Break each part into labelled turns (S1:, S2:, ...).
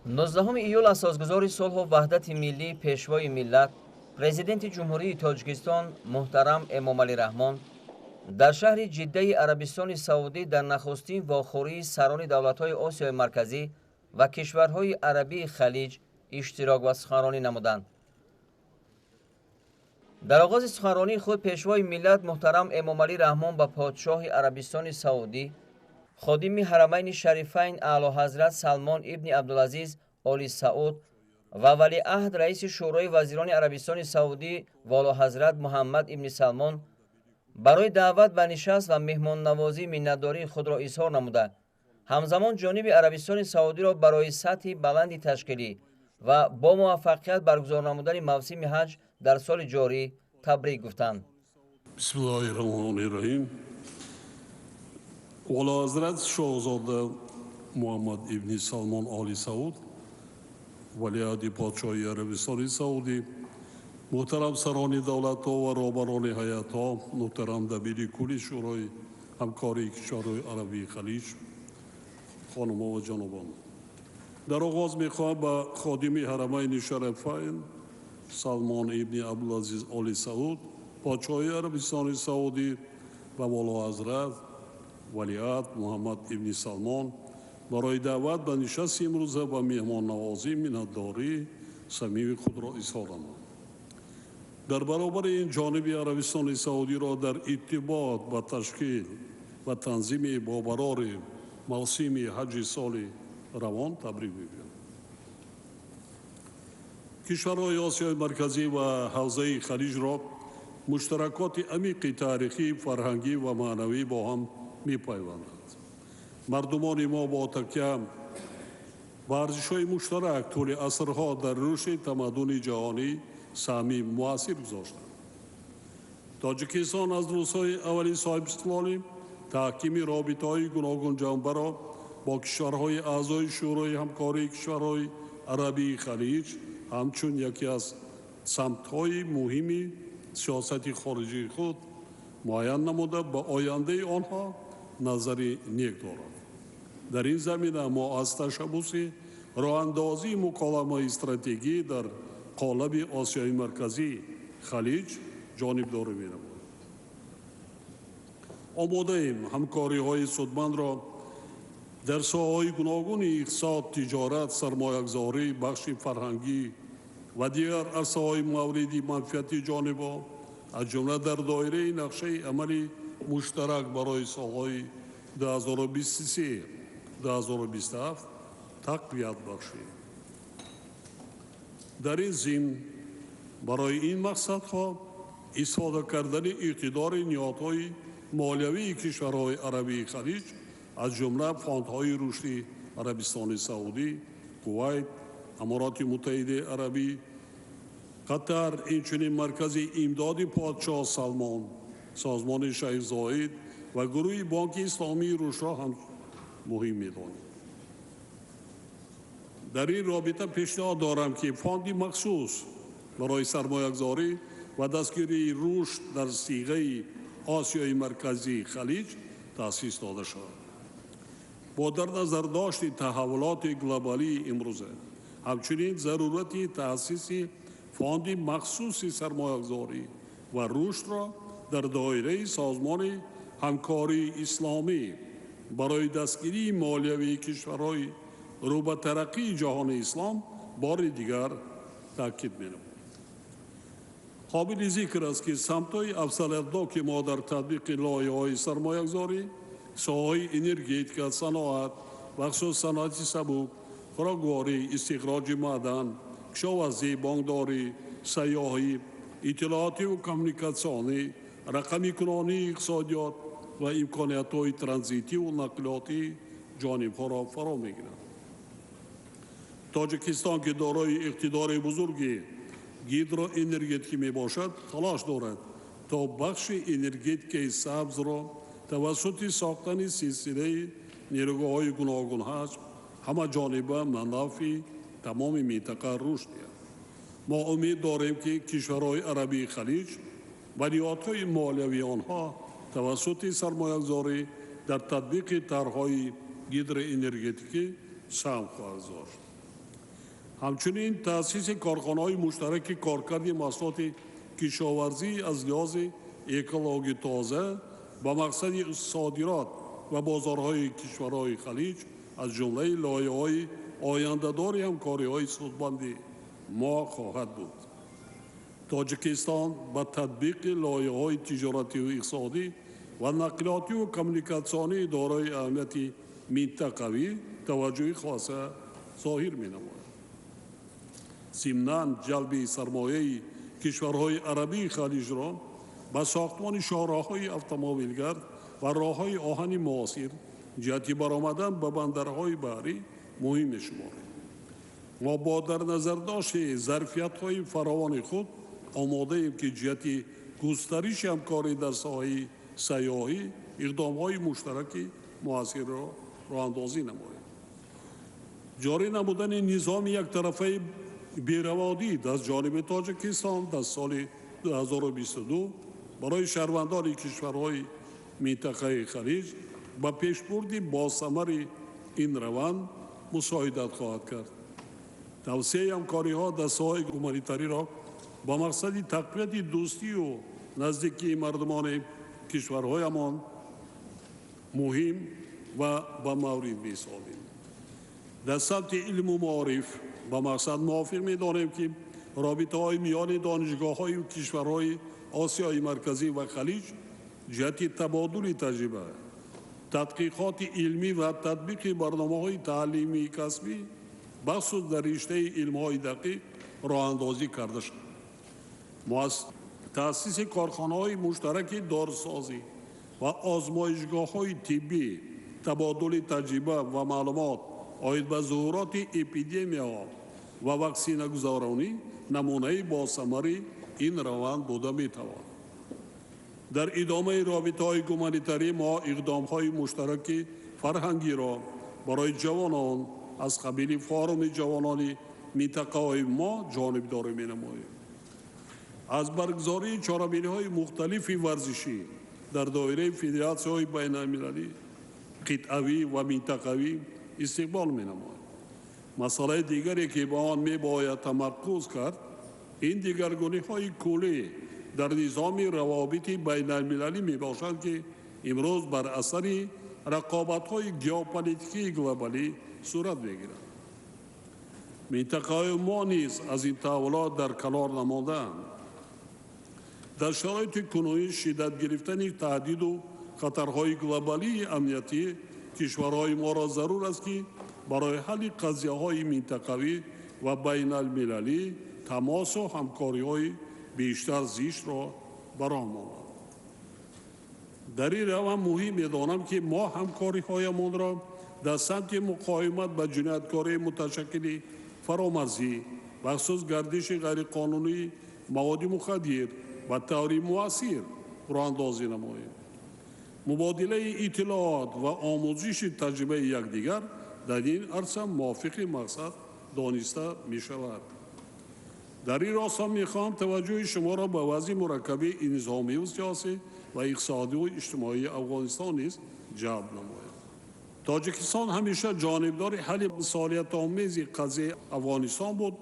S1: 19 июл асосгузори сулҳу ваҳдати миллӣ, Пешвои миллат, Президенти Ҷумҳурии Тоҷикистон муҳтарам Эмомалӣ Раҳмон дар шаҳри Ҷиддаи Арабистони Саудӣ дар нахустин вохӯрии сарони давлатҳои Осиёи Марказӣ ва кишварҳои Арабии Халиҷ иштирок ва суханронӣ намуданд. Дар оғози суханронии худ Пешвои миллат муҳтарам Эмомалӣ Раҳмон ба подшоҳи Арабистони Саудӣ, ходими Ҳарамайни Шарифайн Аълоҳазрат Салмон ибни Абдулазиз Оли Сауд ва валиаҳд, раиси Шӯрои вазирони Арабистони Саудӣ Волоҳазрат Муҳаммад ибни Салмон барои даъват ба нишаст ва меҳмоннавозӣ миннатдории худро изҳор намуда, ҳамзамон ҷониби Арабистони Саудиро барои сатҳи баланди ташкилӣ ва бо муваффақият баргузор намудани мавсими ҳаҷ дар соли ҷорӣ табрик гуфтанд.
S2: Бисмиллоҳи. Олиҳазрат шоҳзода Муҳаммад ибни Салмон Оли Сауд, валиаҳди подшоҳи Арабистони Саудӣ, муҳтарам сарони давлатҳо ва роҳбарони ҳайатҳо, муҳтарам дабири кулли Шӯрои ҳамкории кишварҳои Арабии Халиҷ, хонумҳо ва ҷанобон. Дар оғоз мехоҳам ба ходими Ҳарамайни Шарафайн Салмон ибни Абдулазиз Оли Сауд, подшоҳи Арабистони Саудӣ, ва волоҳазрат валиаҳд Муҳаммад ибни Салмон барои даъват ба нишасти имрӯза ва меҳмоннавозӣ миннатдории самими худро изҳор намоям. Дар баробари ин ҷониби Арабистони Саудиро дар иртибот ба ташкил ва танзими бобарори мавсими ҳаҷи соли равон табрик мегӯям. Кишварҳои Осиёи Марказӣ ва ҳавзаи Халиҷро муштаракоти амиқи таърихӣ, фарҳангӣ ва маънавӣ бо ҳам мепайвандад. Мардумони мо бо такя ба арзишҳои муштарак тӯли асрҳо дар рушди тамаддуни ҷаҳонӣ саҳми муассир гузоштанд. Тоҷикистон аз рӯзҳои аввали соҳибистиқлолӣ таҳкими робитаҳои гуногунҷанбаро бо кишварҳои аъзои Шӯрои ҳамкории кишварҳои Арабии Халиҷ ҳамчун яке аз самтҳои муҳими сиёсати хориҷии худ муайян намуда, ба ояндаи онҳо назари нек дорад. Дар ин замина мо аз ташаббуси роҳандозии муколамаи стратегӣ дар қолаби Осиёи Марказӣ Халиҷ ҷонибдорӣ менамоем. Омодаем ҳамкориҳои судмандро дар соҳаҳои гуногуни иқтисод, тиҷорат, сармоягузорӣ, бахши фарҳангӣ ва дигар арсаҳои мавриди манфиати ҷонибҳо, аз ҷумла дар доираи нақшаи амали муштарак барои солҳои 2023 2027 тақвият бахшем. Дар ин зимн барои ин мақсадҳо истифода кардани иқтидори ниҳодҳои молиявии кишварҳои Арабии Халиҷ, аз ҷумла фондҳои рушди Арабистони Саудӣ, Кувайт, Амороти Муттаҳидаи Арабӣ, Қатар, инчунин Маркази имдоди подшоҳ Салмон, Созмони Шайх Зоид ва гурӯҳи Бонки Исломии рушдро ҳам муҳим медонем. Дар ин робита пешниҳод дорам, ки фонди махсус барои сармоягузорӣ ва дастгирии рушд дар сиғаи Осиёи Марказии Халиҷ таъсис дода шавад. Бо дар назардошти таҳаввулоти глобалии имрӯза, ҳамчунин зарурати таъсиси фонди махсуси сармоягузорӣ ва рушдро дар доираи Созмони ҳамкории исломӣ барои дастгирии молиявии кишварҳои рӯ ба тараққии ҷаҳони ислом бори дигар таъкид менамоям. Қобили зикр аст, ки самтҳои афзалиятноки мо дар татбиқи лоиҳаҳои сармоягузорӣ соҳаҳои энергетика, саноат, бахусус саноати сабук, хӯрокворӣ, истихроҷи маъдан, кишоварзӣ, бонкдорӣ, сайёҳӣ, иттилоотиву коммуникатсионӣ, рақамикунонии иқтисодиёт ва имкониятҳои транзитиву нақлиётии ҷонибҳоро фаро мегирад. Тоҷикистон, ки дорои иқтидори бузурги гидроэнергетикӣ мебошад, талош дорад, то бахши энергетикаи сабзро тавассути сохтани силсилаи нерӯгоҳҳои гуногунҳаҷм ҳамаҷониба ба нафъи тамоми минтақа рушд диҳад. Мо умед дорем, ки кишварҳои Арабии Халиҷ ва ниҳодҳои молиявии онҳо тавассути сармоягузорӣ дар татбиқи тарҳҳои гидроэнергетикӣ саҳм хоҳад гузошт. Ҳамчунин таъсиси корхонаҳои муштараки коркарди маҳсулоти кишоварзӣ аз лиҳози экологӣ тоза ба мақсади содирот ва бозорҳои кишварҳои Халиҷ аз ҷумлаи лоиҳаҳои ояндадори ҳамкориҳои судманди мо хоҳад буд. Тоҷикистон ба татбиқи лоиҳаҳои тиҷоративу иқтисодӣ ва нақлиётиву коммуникатсионии дорои аҳамияти минтақавӣ таваҷҷӯҳи хоса зоҳир менамояд. Зимнан ҷалби сармояи кишварҳои арабии Халиҷро ба сохтмони шоҳроҳҳои автомобилгард ва роҳҳои оҳани муосир ҷиҳати баромадан ба бандарҳои баҳрӣ муҳим мешуморем. Мо бо дар назардошти зарфиятҳои фаровони худ омодаем, ки ҷиҳати густариши ҳамкорӣ дар соҳаи сайёҳӣ иқдомҳои муштараки муассирро роҳандозӣ намоем. Ҷорӣ намудани низоми яктарафаи бераводид аз ҷониби Тоҷикистон дар соли 2022 барои шаҳрвандони кишварҳои минтақаи Халиҷ ба пешбурди босамари ин раванд мусоидат хоҳад кард. Тавсияи ҳамкориҳо дар соҳаи гуманитариро ба мақсади тақвияти дӯстию наздикии мардумони кишварҳоямон муҳим ва ба маврид месозем. Дар самти илму маориф ба мақсад мувофиқ медонем, ки робитаҳои миёни донишгоҳҳои кишварҳои Осиёи Марказӣ ва Халиҷ ҷиҳати табодули таҷриба, тадқиқоти илмӣ ва татбиқи барномаҳои таълимии касбӣ, бахусус дар риштаи илмҳои дақиқ, роҳандозӣ карда шавад. Мо аз таъсиси корхонаҳои муштараки дорусозӣ ва озмоишгоҳҳои тиббӣ, табодули таҷриба ва маълумот оид ба зуҳуроти эпидемияҳо ва ваксинагузаронӣ намунаи босамари ин раванд буда метавонад. Дар идомаи робитаҳои гуманитарӣ мо иқдомҳои муштараки фарҳангиро барои ҷавонон аз қабили форуми ҷавонони минтақаҳои мо ҷонибдорӣ менамоем. Аз баргузории чорабиниҳои мухталифи варзишӣ дар доираи федератсияҳои байналмилалӣ, қитъавӣ ва минтақавӣ истиқбол менамоем. Масъалаи дигаре, ки ба он мебояд тамаркуз кард, ин дигаргуниҳои куллӣ дар низоми равобити байналмилалӣ мебошанд, ки имрӯз бар асари рақобатҳои геополитикии глобалӣ сурат мегирад. Минтақаҳои мо низ аз ин таҳаввулот дар канор намондаанд. Дар шароити кунунӣ шиддат гирифтани таҳдиду хатарҳои глобалии амниятӣ кишварҳои моро зарур аст, ки барои ҳалли қазияҳои минтақавӣ ва байналмилалӣ тамосу ҳамкориҳои бештар зиштро ба роҳ монанд. Дар ин раванд муҳим медонам, ки мо ҳамкориҳоямонро дар самти муқовимат ба ҷинояткории муташаккили фаромарзӣ, бахусус гардиши ғайриқонунии маводи мухаддир, ба таври муассир роҳандозӣ намоем. Мубодилаи иттилоот ва омӯзиши таҷрибаи якдигар дар ин арса мувофиқи мақсад дониста мешавад. Дар ин росто мехоҳам таваҷҷӯҳи шуморо ба вазъи мураккаби низомиву сиёсӣ ва иқтисодиву иҷтимоии Афғонистон низ ҷалб намоям. Тоҷикистон ҳамеша ҷонибдори ҳалли мусолиҳатомези қазияи Афғонистон буд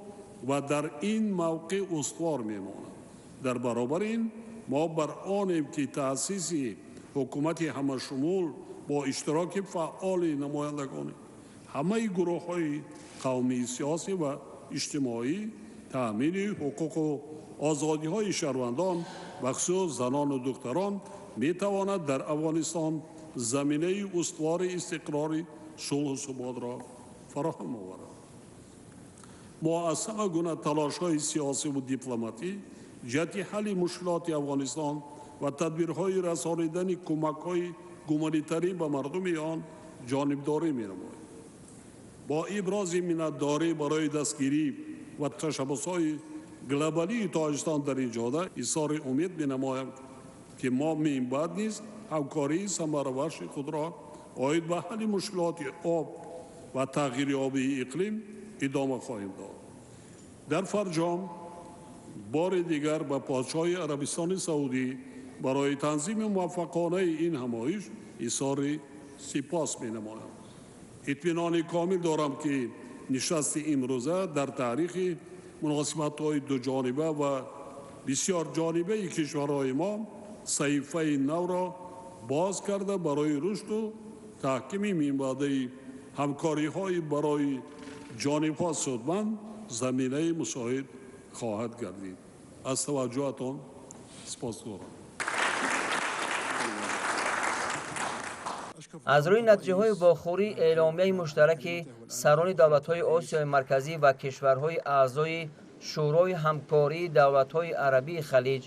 S2: ва дар ин мавқеъ устувор мемонад. Дар баробари ин мо бар онем, ки таъсиси ҳукумати ҳамашумул бо иштироки фаъоли намояндагони ҳамаи гурӯҳҳои қавмии, сиёсӣ ва иҷтимоӣ, таъмини ҳуқуқу озодиҳои шаҳрвандон, бахусус занону духтарон, метавонад дар Афғонистон заминаи устувори истиқрори сулҳу суботро фароҳам оварад. Мо аз ҳама гуна талошҳои сиёсиву дипломатӣ ҷиҳати ҳалли мушкилоти Афғонистон ва тадбирҳои расонидани кӯмакҳои гуманитарӣ ба мардуми он ҷонибдорӣ менамоем. Бо ибрози миннатдорӣ барои дастгирӣ ва ташаббусҳои глобалии Тоҷикистон дар ин ҷода изҳори умед менамоям, ки мо минбаъд низ ҳамкории самарабахши худро оид ба ҳалли мушкилоти об ва тағйирёбии иқлим идома хоҳем дод. Дар фарҷом бори дигар ба подшоҳи Арабистони Саудӣ барои танзими муваффақонаи ин ҳамоиш изҳори сипос менамоям. Итминони комил дорам, ки Нишасти имрӯза дар таърихи муносибатҳои дуҷониба ва бисёрҷонибаи кишварҳои мо саҳифаи навро боз карда, барои рушду таҳкими минбаъдаи ҳамкориҳои барои ҷонибҳо судманд заминаи мусоид хоҳад гардид. Аз таваҷҷӯҳатон сипосгузорам.
S1: Аз рӯи натиҷаҳои вохӯрӣ эъломияи муштараки сарони давлатҳои Осиёи Марказӣ ва кишварҳои аъзои Шӯрои ҳамкории давлатҳои арабии Халиҷ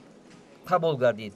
S1: қабул гардид.